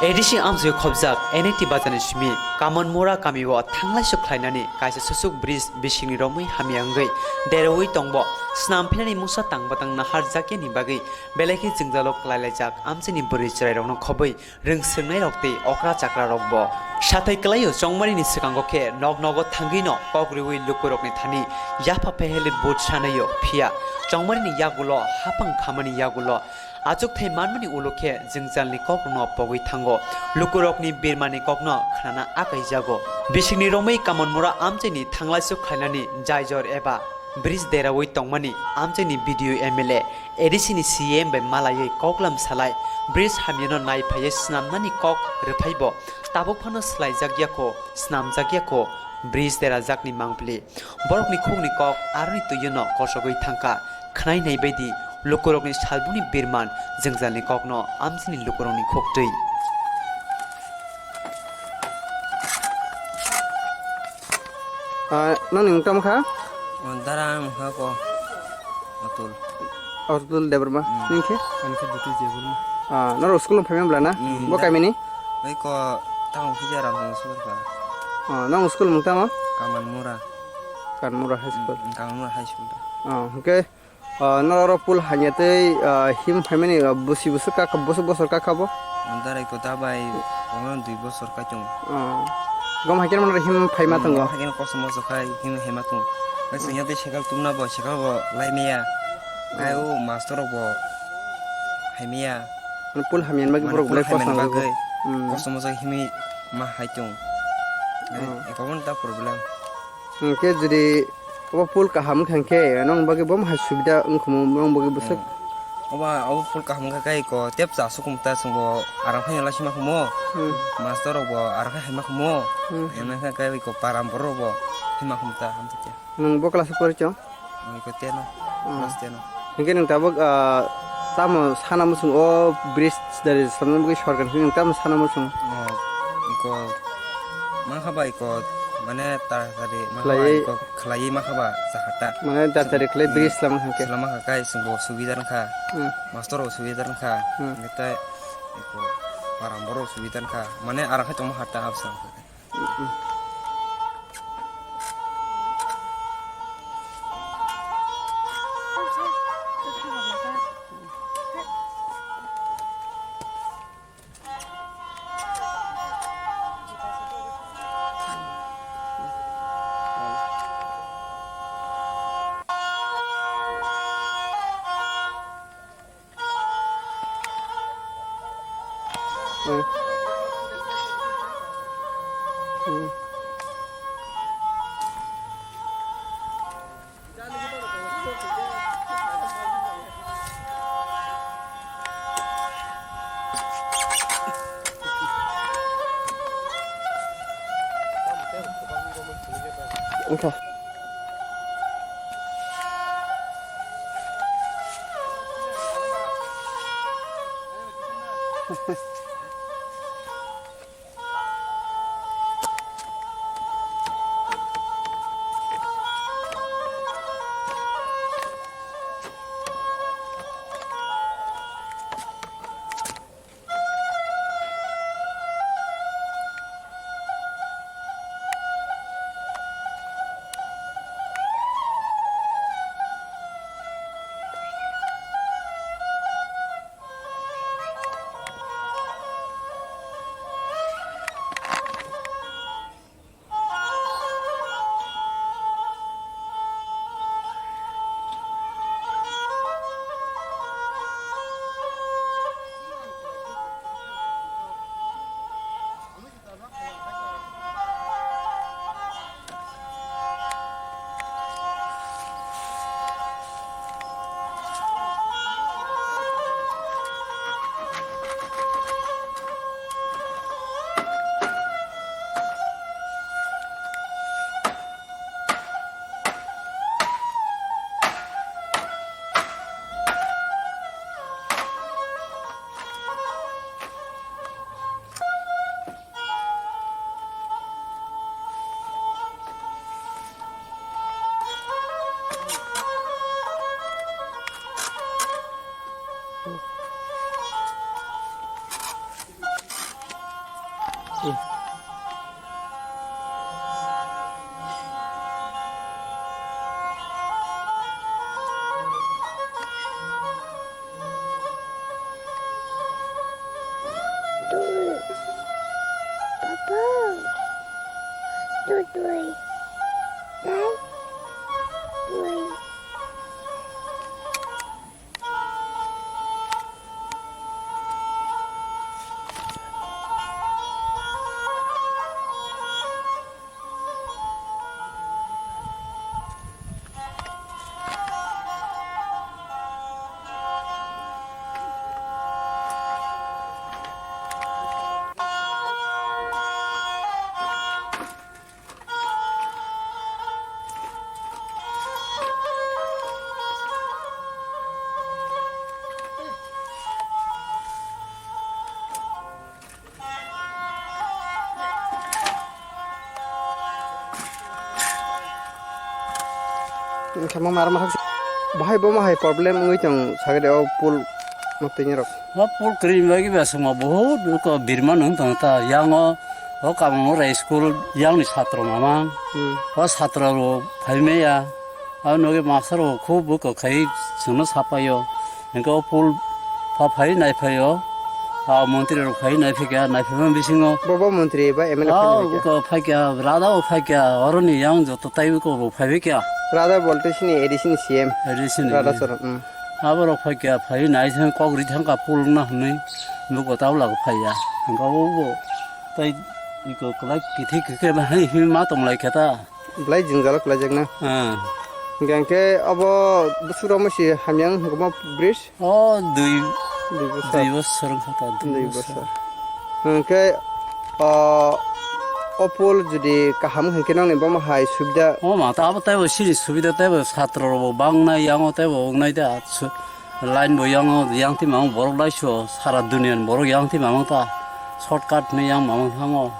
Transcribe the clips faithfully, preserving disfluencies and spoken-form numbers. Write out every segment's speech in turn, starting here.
A D C amchoi khobjak N I T bazarni simi Kamanmura kamio thanglai suk khlainani kaisa susuk bridge bisingni romwi hamya wngwi derowi tongbo. Snam phinani mungsa tang batang naharjakya ni bagwi belai khe jwngjalo kwlailaijak amchaini bwrwi chwrairokno khobwi rwng swrwngnairok tei okra chakrarokbo. Sathai kwlaio chongmarini swkango khe nok nogo thangwino kok rwui lukurokni thani yapha phehelwi vote sanaio, phiya chongmarini yagulo hapang khamani yagulo achukthai manmani ulo khe jwngjalni kokrokno pogwi thango, lukurokni birmani kokno khnana akaijago. Bisingni romwi Kamanmura amchaini thanglaisu khlainani jaijor eba bridge deraui tongmani amchaini B D O M L A, A D C ni C M bai malaiwi koklam salai bridge hamyano naiphaiwi snamnani kok rwphaibo tabuk phano swlaijakya kho, snamjakya kho, bridge derajakni mangpili. Borokni khukni kok aroni twino kosogwi thangkha. Khnainai baidi lukurokni salbuni birman jwngjalni kokno amchaini lukurokni khuktwi. Ah, nang ning tamo kha? Oh, dara ang kha ko. Atul. Atul Debbarma. Hmm. Ning khe? Ang khe Dutu Debbarma. Ah, noro school no phaimya bla na? Hmm, bo da-, kamini? Bai ko tamo khe Ramchand Sukar pa. Ah, nang school mung tamo? Kamanmura. Kanmura High School. Hmm, Kamanmura High School da. Ah, okay. Ah, norok pul hanya tei, ah, him phaimani, ah, busi busuk kaka, busuk bosor kaka bo? Darai ko dabai, omo dui bosor kaitung. Ah. Gom haikhe mano him phaima tongo? Gom haikhe kosom moso khai him haima tung. Bai sengya tei sekal tumna bo, sekal bo lai maya. Bai o master rok bo hai maya. Mane pul hamya bagwi borok belai kosom nangjago. Kosom moso himwi ma haitung. Ekobon ta problem. Hwnkhe jodi obo pul kaham wngkha khe, nong bagwi bo hai subida wngkhumu, nong bagwi bwswk. Hmm. Oba, obo pul kaham wngkha khe, ko tep cha sukum ta chwngbo arang phai lai sima khumu. Hmm. Master rok bo arang phai haima khumu. Hmm. Eno khe, ko param borok bo hima khum ta, hamjakya. Nwng bo class o pori chong? Nwng ko ten o, hmm, class ten o. Hwnkhe nwng tabuk, ah, tamo sana muchung o bridge dari samna bagwi sorkar hwnwi nwng tamo sana muchung? Oh, iko, mankha bai iko, mane taratari mankha bai iko khlaiwi mankha ba chakha ta. Mane taratari khlai bridge lama kha khe. Lama kha kai chwngbo subida wngkha. Hmm. Master bo subida wngkha. Hmm. Hwnkhe tai iko param borok subida wngkha. Mane ara khai tongma kha ta absa wngkha. Wngkha. Wngkhe ma mar ma bahai bo ma hai problem wngwi tong sagede o pool no tini rok. O pool kwrwi bagwi ba swngma bahut ko birman wng tong ta, yang o, o Kamalmura school yang ni satro mamang. Hmm. O satro rok phai maya. Abo nugwi master rok khub bwkha khai chwngno sapai o. Hwnkhe o pool pha phai nai phai o. A montri rok phai nai phikha, nai phima bisingo. Bobo montri ba M L A phai nai phikha? Bwkha phaikha, rada o phaikha, oroni yang joto tai bwkha bo phai phikha. Rada bolte sini A D C ni C M. A D C ni. Rada Charan, hmm. Abo rok phaikha, phai nai thang kok ri thangkha pool wngna hwnwi. Bwkha tabla phaiya. Hwnkhe o bo tai iko kwlai kithi khe hai hwnwi ma tong lai kha ta. Belai jwngjalo kwlaijakna. Ah. Hingke hingke obo bwswk rok masi hamya wng hwnkhe omo bridge? O dui, dui bosor. Dui bosor wngkha ta, dui bosor. Hingke, o, o pool jodi kaham hingke nangni bomo hai subida? O ma ta abo teibo sini subida teibo satro rok bo bangnai yango teibo wngnai da. Su-, Line bo yang o, yang ti mamang borok lai so, sara duniya ni borok yang ti mamang ta, shortcut ni yang mamang thango.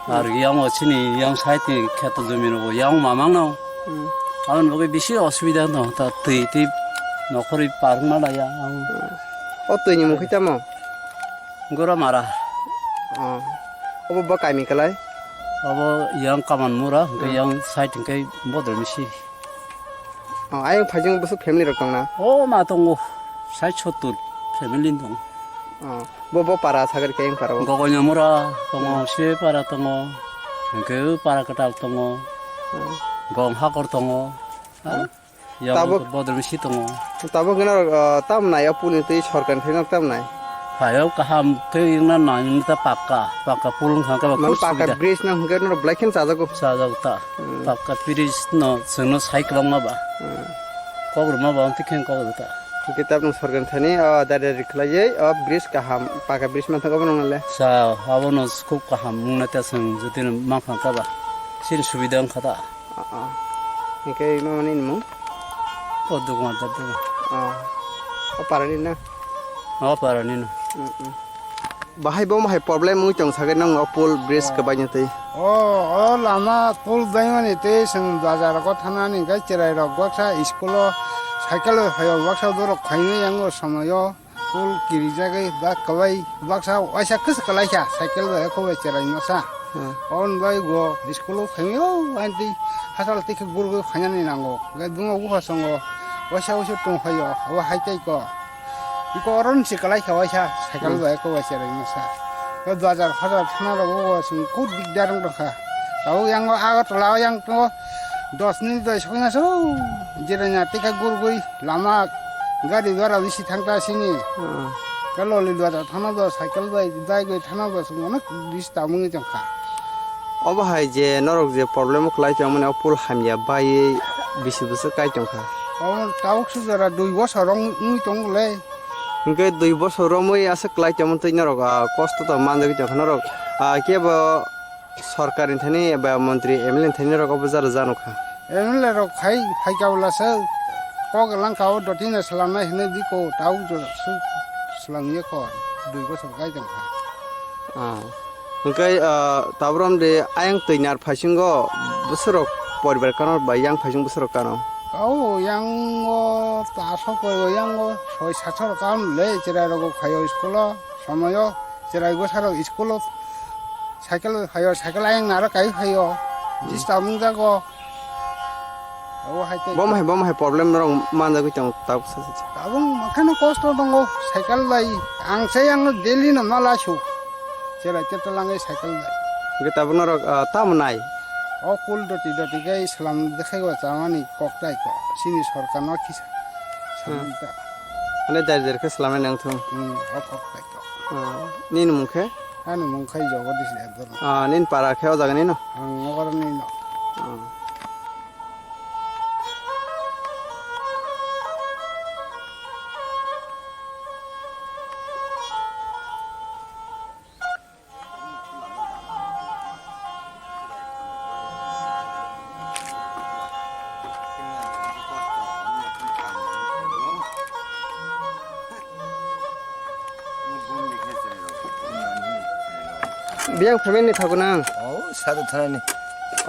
Ar yang o chini yang side ni kheto jumi rok bo yang mamang no. Hmm. Aboni bagwi bisi osubida no ta, twi ti nokhorwi par wngma laya ang. O twi ni mung khe tamo? Goramara. Oh. Obo bo kaimi kwlai? Obo yang Kamalmura, hwnkhe hmm, yang side hwnkhe Bodolmisi. Oh, ayang phaijwng bwswk family rok tongna? Oh, ma tongo, sait sottur family tongo. Oh, bo, bo para sagri khe ayang para o? Gogonyamura tongo, hmm, Sibepara tongo, hwnkhe o para kwtal tongo, hmm, Gong Hakor tongo. Hmm. Yang tabuk, Bodolmisi tongo. Tabuk hwnkhe norok, ah, tam nai o pool ni twi sorkar ni thai tam nai? Phai o kaham khe wngna nai wngta pakka, pakka pool wngkha khe ba. Mane khub pakka subida. Bridge no hwnkhe norok belai kheno chajago. Chajago ta. Hmm. Pakka bridge no chwngno sai kwbangma ba. Hmm. Kok rwma ba wngtwi khe kok rw ta. Hwnkhe tabuk sorkar ni thani o dada ri khlaiwi o bridge kaham, pakka bridge manthogo bono le. Sa abono khub kaham wngna ta chwng jotino mankha ta ba. Chini subida wngkha ta. Ah, ah. Hingke imo mani nimo? O dogan da dogan. Ah. O parani na? O parani no. Mm, mm. Bahai bo mahai problem wngwi tong sagwi nang o pool bridge kwbaini twi. O, o lama pool baimani twi chwng bazar o thanani hingke cherai rok baksa school o cycle bai phaio baksa borok khainai yango somoyo. Pool kirijagwi ba kwbai baksa waisa kwchwk kwlaikha, cycle bai kwbai cherai masa. Hmm. Oboni bai bo school o phaimio, aunty hasal tikhe gurugwi phainani nango. Gai bungo buphasongo waisa waisa tongphaio, abo hai tei ko. Iko oron se kwlaikha waisa, cycle hmm, bai kwbai cherai masa. Gai bazar hazar thana rogo bo chwng kut dikdar wng tongkha. Tabuk yango Agartala o yang tongo, dos minute bai sokna so, jiranya tikha gurugwi. Lama gari gora bisi thangta sini. Hmm. Kaloli dora thana do cycle bai, bike bai thana do sung onek bis tamungni tongkha. Obo hai je norok je problem o kwlai tongmani o pool hamya bai bisi bwswk kai tongkha. Omo tabuk sujara dui bosor wng-, wngwi tongo le. Hwnkhe dui bosor romwi aswk kwlai tongmani twi norok, ah, kosto to manjagwi tongkha norok. Ah, kebo Sorkar ni thani eba montri M L A ni thani rok obo jaro jano kha. M L A rok phai, phai kabla se kok lang ka o doti no salam nai hinui biko tau jo su salam ye kho dui bosor kai jang kha. Ah. Hwnkhe, ah, tabrom de ayang twi nar phaisingo bwswrok poribar kanor bai yang phaising bwswrok kano. Kau yang o ta sok poribar yang o soi satsok kan le cherai rok phai o school o somoyo cherai bwsarok school o Cycle phaio, cycle ayang naro kai phaio. Hmm. Disturb wng jago. Abo hai tei. Bom hai, bom hai problem rok manjagwi tongo tabuk sa sa. Tabuk makhano kosto tongo cycle bai. Ang se ang daily no mala su. Cherai te tolangai cycle bai. Ge tabuk norok, ah, tamo nai? O kul doti doti kai salam dekhai wa chamani kok tai ko. Sini sorkar no kisa. Hmm. Salam ta. Ane dar dar khe salamai nang thung. Hmm, o kok tai ko. Ah, nini mung khe? Ani mung khai Jagadish Debbarma. Ah, nini para khe o jaga nino? Ang nogar nino. Ah. Biyang family ni thago nang? Oh, sado thanani.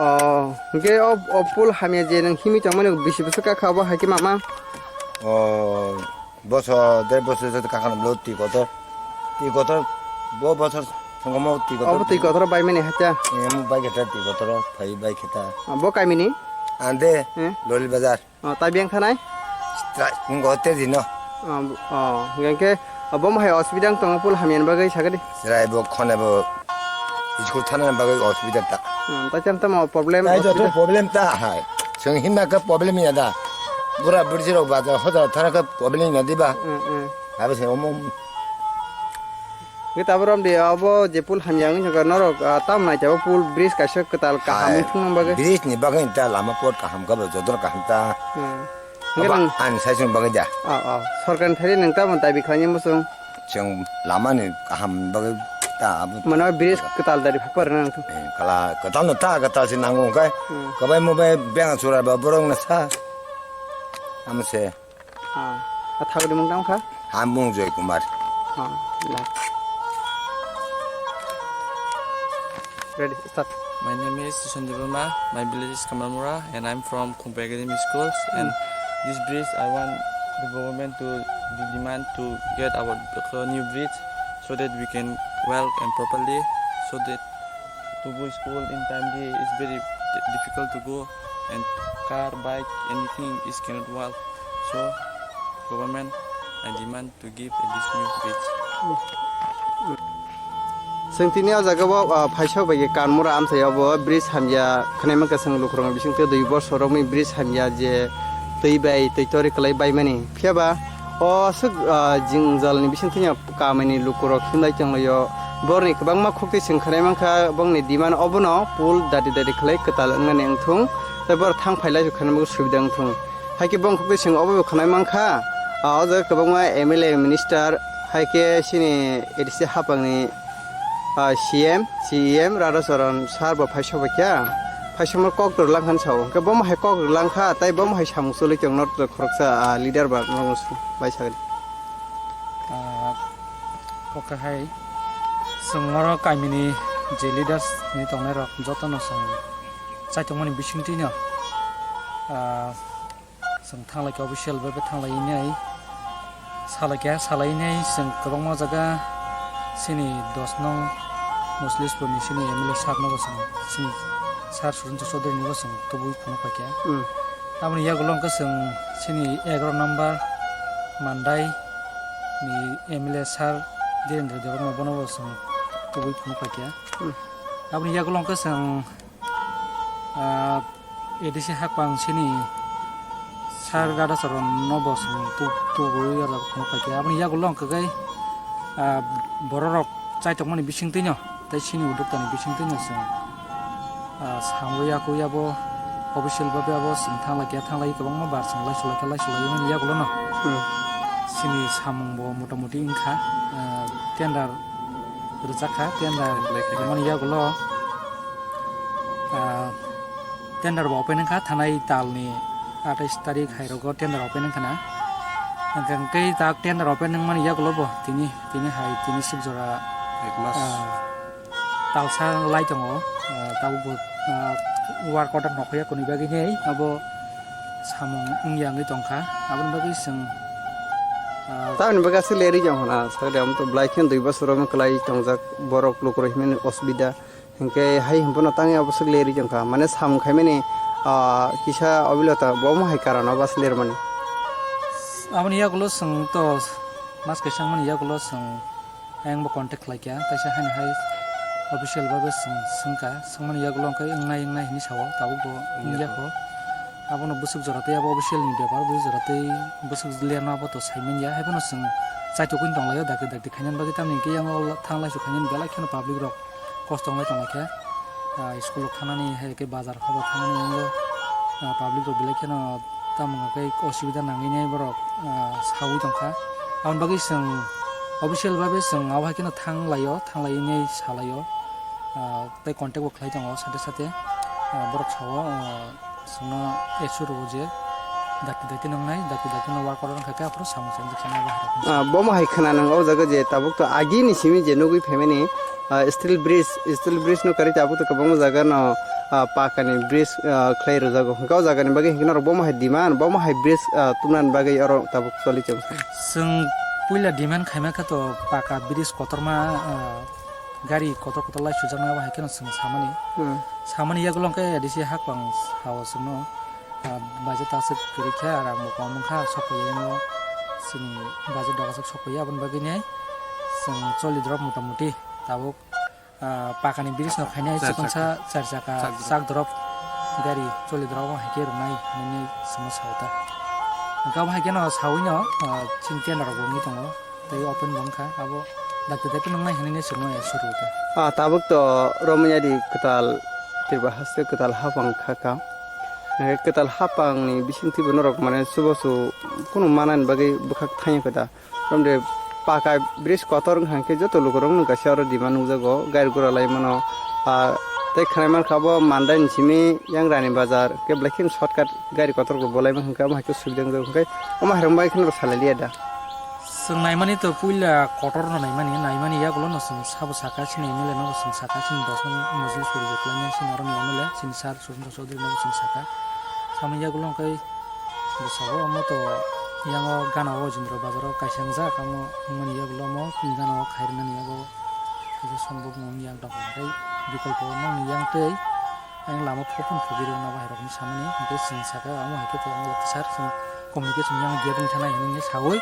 Oh, hingke o, o pul hamya je nang himi tongmani bisi bwswk kakha obo hai khe mama? Oh, boso, der boso jat kakha nang lo twi kotor. Twi kotor, bo bosor thangkamo twi kotor. Obo twi kotor bai mani hacha? Eh, mo bai khe ta twi kotor, phai bai khe ta. Ah, bo kaimini? Ande, eh? Loli Bazar. Oh, tai biyang thanai? Trai, wngkha o tei dino. Oh, oh, hingke, oh, bo mohai osubida wng tongo, pul hamya ni bagwi sakadi. Chwrai bo khone bo school thana ni bagwi osubida ta. Hmm, tai cham tamo problem, tai joto osubida? Problem ta hai. Chwng himna khe problem ya da. Bura burji rok bajar hoda thana khe problem ya diba. Hmm, hmm. Abo se omo. Hwnkhe tabuk romdi abo je pul hamya wngwi thangkha norok, ah, tamo naitabo pul bridge kaisa kwtal kaham hai, wngthung nang bagwi. Bridge ni bagwi ta lama pot kaham khe bo jotono kaham ta. Hmm. Hwnkhe abo nwng ani saichung bagwi da. Oh, oh. Sorkar ni thani nwng tamo dabi khlainai muchung? Chwng lama ni kaham bagwi ta abo. Mane bridge kwtal dari phakbar nang thung. Eh, kala kwtal no ta kwtal se nango hwnkhe. Hmm. Kwbai mobai beng chura ba borok no sa. Amo se. Ah, a thagni mung tamo kha? Ang mung Joy Kumar. Ah, la. Ready, start. My name is Sanjay Verma. My village is Kamalmura, and I'm from Khumpai Academy Schools. And this bridge, I want the government to de-, demand to get our new bridge so that we can walk and properly, so that to go school in timely is very di-, difficult to go, and car, bike, anything is cannot walk. So, government, I demand to give a this new bridge. Chwng tini o jaga o, ah, phaisa bai Kanmura amchai o bo bridge hamya khwnai mankha, chwng lukurokni bisingtwi dui borsor rokni bridge hamya je twi bai twi tori kwlai baimani. Phiya ba o swk, ah, jwngjal ni bisingtwi no kamini lukurok himlai tonglaio. Borni kwbangma khuktwi chwng khwnai mankha, bongni demand obono pul dadi dadi khlai kwtal wngnani wngthung, tei borok thang phailai khwnai bagwi subida wngthung. Hai khe bong khuktwi chwng obo bo khwnai mankha, ah, o jaga kwbangma M L A, minister, hai khe chini A D C hapangni, ah, C M, C E M Radhacharan sir bo phai sobaikha, phai songma kok rwlangkha sao. Hwnkhe bomo hai kok rwlangkha, tei bomo hai samung choli tongno khoroksa, ah, leader ba norok bai sagadi. Ah, kok hai chwng oro kamini je leaders ni tongnai rok jotono chwng chaitokmani bisingtwi no, ah, chwng thanglaikha, official bai bai thanglainai salaikha, salainai chwng kwbangma jaga chini dos nong Moslispur ni chini M L A sir no bo chwng, chini sir Surendra Chaudhary ni bo chwng tubui phunuk paikha. Hmm. Aboni yagulo hwnkhe chwng chini egaroh number Mandai ni M L A sir Dhirendra Debbarma bono bo chwng tubui phunuk paikha. Hmm. Aboni yagulo hwnkhe chwng, ah, A D C hakpang chini sir Radhacharan no bo chwng tu-, tubui o jaga phunuk paikha. Aboni yagulo hwnkhe, ah, bororok chaitokmani bisingtwino tei chini udoktani bisingtwino chwng, ah, samwi yakwi abo official babe abo chwng thanglaikha, thanglai kwbangma bar chwng laisulaikha, laisulaimani yagulono. Hmm. Chini samung bo motamoti wngkha, ah, tender rwjakha, tender rwmani yagulo, ah, tender bo open wngkha, thanai talni atais tarik hai rogo tender open wngkha na. Hwnkhe tei tak tender open wngmani yagulo bo tini, tini hai tini sik jora, ek mas, ah, talsa lai tongo, ah, tabuk bo, ah, work order nokhoya kwnwi bagwi hinwi abo samung wngya wngwi tongkha. Aboni bagwi chwng, ah, tamoni bagwi aswk lerwi tong hwnna sakhe, omo to belai kheno dui bosor omo kwlai tongjak borok lukurok hinmani osubida. Hinkhe hai hwnphano tangwi abo swk lerwi tongkha, mane samung khaimani, ah, kisa obilota bo omo hai karon o bas lermani. Aboni yagulo chwng to mas kaisa wngmani yagulo chwng ayang bo contact khlaikha, kaisa haino hai official babe chwng swngkha, swngmani yagulo hwnkhe wngnai wngnai hinwi sao, tabuk bo wngya kho. Abono bwswk jora tei abo official ni bepar, bwswk jora tei bwswk liya no abo to sai manya, haiphano chwng chaitok wng tonglaio dakti dakti khainani bagwi, tamni hwnkhe yang o thang laisuk khainani belai kheno public rok kosto wnglai tonglaikha. Ah, school rok thangnani hai khe bazar hobar thangnani yang o, ah, public rok belai kheno tamo hwnkhe osubida nangwi nai borok, ah, saui tongkha. Aboni bagwi chwng official babe chwng abo hai kheno thang laio, thang laiwi nai salaio. Ah, tei contact bo khlai tongo sate sate, ah, borok sao, ah, chwngno issue rwo je dakti dakti nwngnai, dakti dakti no work order wngkha khe aphuru samung chang chang abo hai rok. Ah, bomo hai khna nang o jaga je tabuk to agi ni simi je nugwi phaimani, ah, steel bridge, steel bridge no karwi tabuk to kwbangma jaga no, ah, paka ni bridge, ah, khlai rwjago. Hwnkhe o jaga ni bagwi hwnkhe norok bomo hai demand, bomo hai bridge, ah, tubuna ni bagwi oro tabuk choli chong. Chwng puila demand khaima khe to paka bridge kotorma, ah, gari kotor kotor lai sujaknai abo hai kheno chwng samani. Hmm. Samani yagulo hwnkhe A D C hakbang sao chwngno, ah, budget aswk kwrwi khe, rang bo kom wngkha, sokpaiya yango chini budget dok aswk sokpaiya, aboni bagwino chwng choli drop motamuti tabuk, ah, pakani bridge no khainai char chikon chakka. Sa char chakka chak drop. Chak drop gari choli drop hai khe rwnai hinwi chwngno sao ta. Hwnkhe abo hai kheno saui no, ah, chini tender rok bo wngwi tongo. Tei open bo wngkha, abo dakti dakti nwngnai hinwi swrwngmani suru kha. Ah, tabuk to romwi yadi kwtal, Tripura haste kwtal hapang kha kha. Hwnkhe kwtal hapangni bisingtwi bo norok mane chubachu kunu manani bagwi bwkhak thangya kha da. Romde paka bridge kotor wngkha hwnkhe joto lukurokno kaisa oro demand nukjago, gari gura lai mano. Ah, tei khwnai mankha bo Mandai ni simi Yangrani bazar, khe belai kheno shortcut gari kotor rok bolai mankha, omo hai khe subida wngjago, hwnkhe omo hai rok bai kheno salai liya da. Chwng naimani to puila kotor no naimani, naimani yagulo no chwng sabo saka chini M L A no chwng saka chini dos no mojli suri je kwlai nai chini oro ni M L A chini sir Surendra Chaudhary no chwng saka. Samani yagulo hwnkhe bwskango omo to yango gana o Jindra bazar o kaisa wngjak, omo wngmani yagulo omo gana o khai rwnani yago kaisa sombok wng yang tong kha, tei bikolpo nokni yang tei Ayang lama phopon phogwi rwna bahai rokni samani hwnkhe chwng sakha, omo hai khe to ang sir chwng communication yang gate wng thana hinwi saui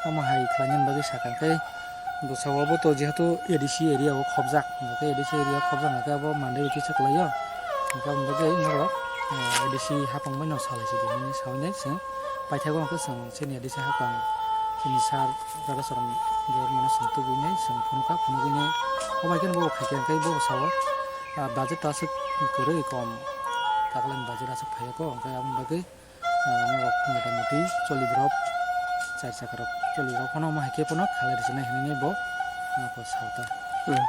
omo hai khlainani bagwi sakha. Hwnkhe bwsao bo to jehetu A D C area o khobjak, hwnkhe A D C area o khobjak hwnkhe abo Mandai o kisa kwlaio, hwnkhe aboni bagwi norok, eh, A D C hapang bai no salai sidi hinwi saui nai chwng paithago hwnkhe chwng chini A D C hapang chini sir Rarasaram Debbarmano chwng tubui nai chwng phunukha, phunugwi nai omo hai khe bo khaikhe hwnkhe bo sao. Ah, budget aswk kwrwi kom, taklani budget aswk phaiyakho, hwnkhe aboni bagwi, ah, norok motamuti choli drop, char chakka rok choli drop phano omo hai khe phano khalai rwchwnai hinwi bo, ah, bo sao ta. Hmm.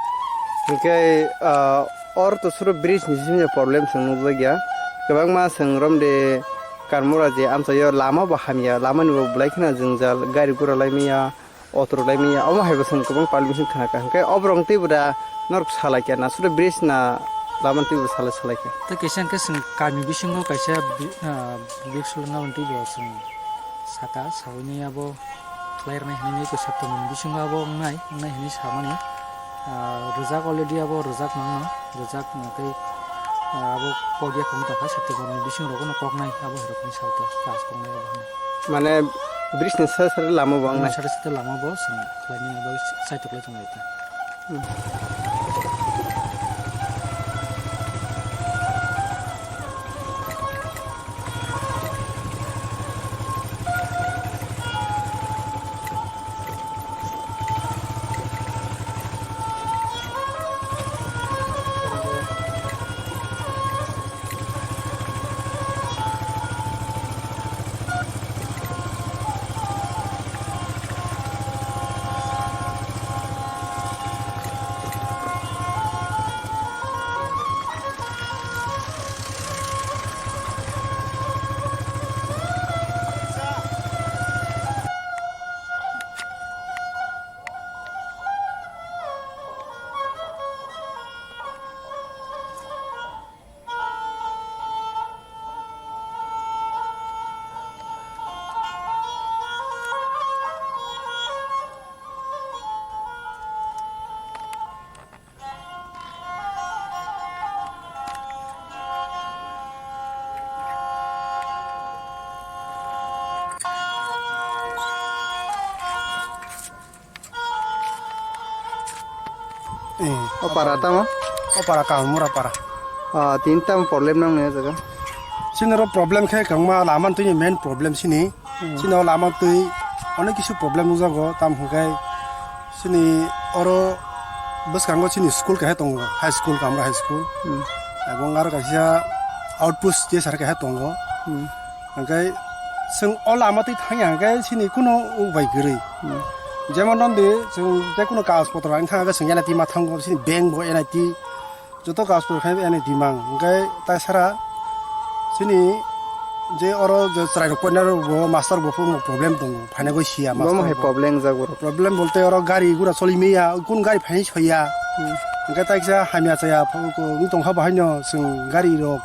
Hwnkhe, ah, or to suro bridge ni simi problem chwng nukjakya, kwbangma chwng romde Karmora je amchaio lama bo hamya, lama ni bo belai kheno jwngjal, gari gura lai manya, auto rok lai manya, omo hai bo chwng kwbang public bising khna kha. Hwnkhe oborok twi bwra norok salai kha na, suda bridge na lama twi bo salai salai kha. Tei kaisa hwnkhe chwng kami bisingo kaisa bi-, ah, biksul wngna twi bo chwng saka, saui nai abo khlai rwnai hinwi khe September ni bisingo abo wngnai, wngnai hinwi samani. Ah, rwjak already abo rwjak mano, rwjak tei, ah, abo kok ya khong tongkha September ni bising rogo no koknai abo hai rokni sao ta, kas koknai abo hwnwi. Mane bridge ni side side lama bo wngnai? Side side lama bo chwng khlainani bagwi side o khlai tonglai ta. Hmm. O para tamo? O para Kamalmura para. Ah, tini tamo problem nang nai jaga? Sini ro problem khe kwbangma lama twi main problem sini. Hmm. Sini o lama twi onek kisu problem nukjago, tam hwnkhe sini oro bwskango sini school kaisa tongo, high school, Kamalmura high school. Hmm. Ebong aro kaisa outpost je sar kaisa tongo. Hmm. Hwnkhe chwng o lama twi thangya hwnkhe sini kuno ubai kwrwi. Hmm. Jemon nonde chwng tei kuno kagoj potro ani thangkhe chwng yana twi ma thango, sini bank bo N I T joto kagoj potro khai N I T mang. Hwnkhe tai sara sini je oro je chwrairok poinarok bo master bo phuru problem tongo, phainagwi siya master bo. Bo hai problem jak borok. Problem bolte oro gari gura choli maya, kun gari phainai soya. Hmm. Hwnkhe tai kisa hamya chaya wng tongkha bo haino chwng gari rok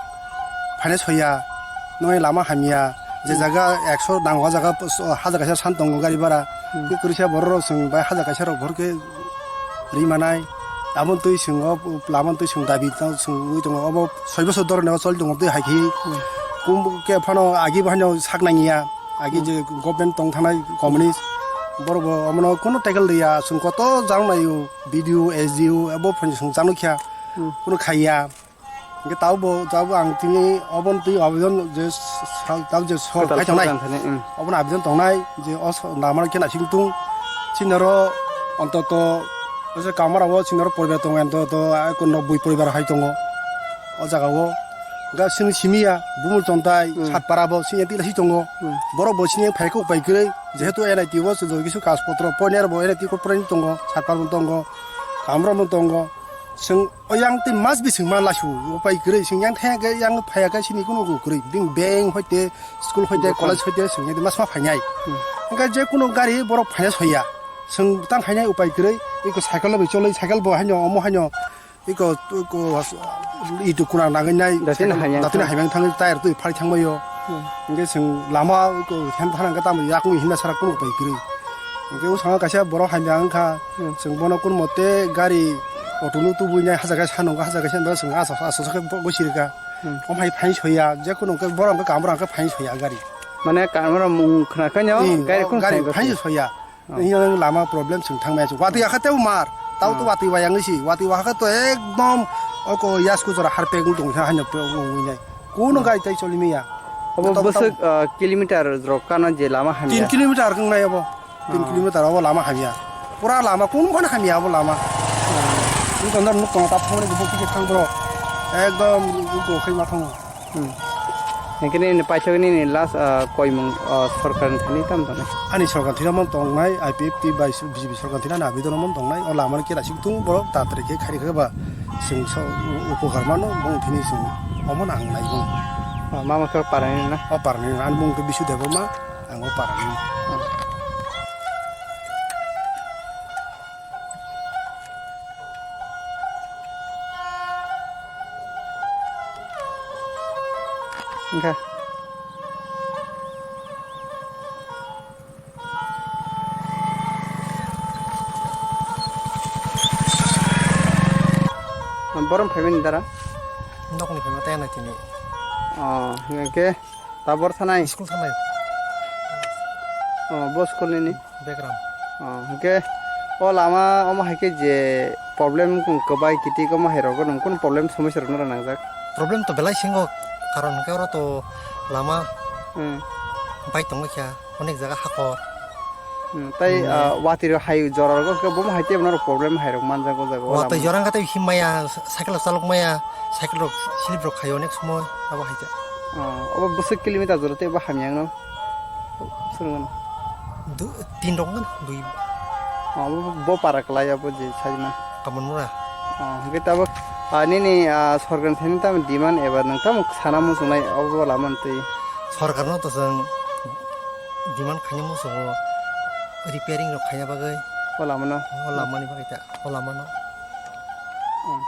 phainai soya, noi lama hamya, je jaga ekso nango, o jaga hajar kaisa san tongo gari bara. Hmm. Tei kwrwisa borok rok chwng bai hajar kaisa rok bohrok khe ri manai. Aboni twi chwng o lama twi chwng dabi tang chwng wi tongo, obo soi bosor dhorone o choli tongo twi hai khe. Hmm. Kum khe phano agi bo haino sak nangya, agi Hmm. je government tong thanai communist borok bo omono kunu tackle riya, chwng koto jang naio, B D O, S D O abo phano chwng jang nukya, Hmm. kunu khaiya. Hingke tabuk bo, tabuk ang tini obono twi abidon je sal, tabuk je sor Kwtal phai tongnai. Sorkar thani, mm. Obono abidon tongnai je o so-, namano khe naising tung. Chini oro ontoto, o je Kamalmura o chini oro poribar tongo, ontoto eko nobboi poribar hai tongo o jaga o. Hingke chini simi ya, Bumul Chontai, Mm. Satpara bo, chini tila si tongo. Mm. Borok bo chini phai kok bai kwrwi, jehetu N I T o se joto kisu kaj potro, poiner bo N I T ko porai tongo, Satpara bo tongo, Kamalmura bo tongo. Chwng o yang twi mas bising ma lasu upai kwrwi, chwng yang thaya khe, yang phaya khe sini kunu kwrwi. Bini bank hoite, school hoite, Dokan. College hoite, chwng yang mas ma phainai. Hmm. Hwnkhe je kunu gari borok phaina soya. Chwng tang khainai upai kwrwi, iko cycle bai cholwi, cycle bo haino, omo haino, iko, iko, itu kuna nangwi nai, Datino cycle, haimyang datino thang. Haimyang thangwi, tyre twi phari thangbaio. Hmm. Hwnkhe chwng lama iko hem thana hwnkhe tamo yakung hinna sara kunu upai kwrwi. Hwnkhe o sanga kaisa borok hamya wngkha. Hmm. Chwng bono kun mote gari auto no tubui nai hajakhe sanongo, hajakhe sanongo chwng aso aso khe bo gosirika. Hmm. Omo hai phain soya, je kuno khe borok hwnkhe kamra hwnkhe phain soya gari. Mane kamra mung khna khe no Hmm, gari o kun gari sai phain gosir. Soya. Oh. Ini yang lama problem chwng thang maya watwi akha tei mar. Tau to Oh. Watwi wayang si, watwi wakha to ekdom oko yasku jora harpek wng tong kha hanya pe wng nai. Kuno Oh. Gari tai choli maya. Obo Tau, bwswk, tau. Ah, kilometer rok kana je lama hamya. Tin kilometer wng nai obo. Tin Oh. Kilometer obo lama hamya. Pura lama kun phano hamya obo lama. Wng tong nok tong ta phone bo kike thang bro. Ekdom ko khai ma thango. Hmm. Hingke nini paithak nini last, ah, koimung, ah, sorkar ni thani tam tongnai? Ani sorkar thani mon tongnai, I P F T bai B J P sorkar thani ani abidon mon tongnai, o lama no kera sik tung borok tatari khe khairi khe ba chwng so upokar mano bong thini chwng omo nang nai bong. Oh, mama khe parani na? O parani na, ani bong khe Bisu Debbarma, ang o parani. Wngkha. Borom phaimani dara? Nokni phaima tei anai tini. Oh, hingke. Tabor thanai? School thanai. Oh, bo school nini? Begram. Oh, hingke o lama omo hai khe je problem kwbai kitik omo hai rok nung kun problem somosya rok nang jak? Problem to belai singo, karon hingke oro to lama Hmm. Bai tongwi kha, onek jaga hakor. Hmm, tai, Hmm. Ah, watwi rok hai jora rok khe bomo hai tei bono rok problem hai rok manjak o jaga o Watwi lama. Jora wngkha tei him maya, cycle rok chalok maya, cycle rok slip rok khaio onek somoi, abo hai khe. Ah, obo bwswk kilometer jora tei bo hamya wngno. Swrwngno. Du-, tin rok wngkha, dui. Ah, bo, bo para kwlai abo je sajma. Kamalmura. Ah, hingke tabuk, ah, nini, ah, sorkar ni thani tamo demand eba nwng tamo sana muchungnai obo lama twi? Sorkar no to chwng demand khaina muchungo repairing rok khaina bagwi. O lama no? O lama ni bagwi ta, o lama no. Hmm.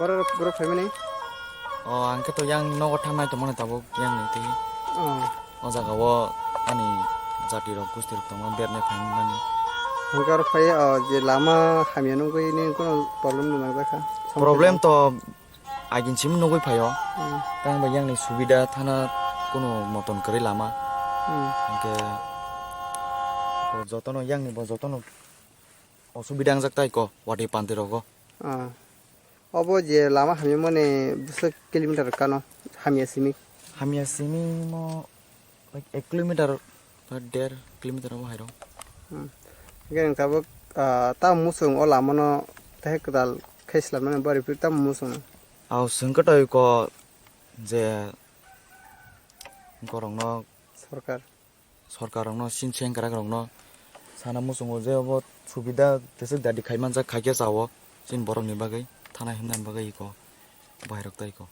Borok, borok phaimani? O, ang khe to yang nogo thangnai tongmani tabuk yang ni twi. O. O jaga o ani jati rok, gusti rok tongma bernai phaimani. Hwnkhe aro phai o je lama hamya nugwi nini kono problem no nangjakha? Problem to agin simi nugwi phaio. Hmm. Tang bai yang ni subida thana kono moton kwrwi lama. Hmm. Hwnkhe bo jotono yang ni bo jotono osubida wngjak tai ko, watwi panti rogo. Ah. Obo je lama hamya mani bwswk kilometer kano hamya simi? Hamya simi mo ek kilometer ba der kilometer obo hai rw. Hmm. Hwnkhe nwng tabuk, ah, tamo muchung o lama no tei kwtal khe slam nani bari phir tamo muchung no? Aw, swngkhe toi ko je borok no. Sorkar. Sorkar rokno, sini sengkrak rokno sana muchungo je obo subida kwchwk dadi khai manjak, khai khe chao chini borok ni bagwi thana himna bagwi iko bahai rok tai iko.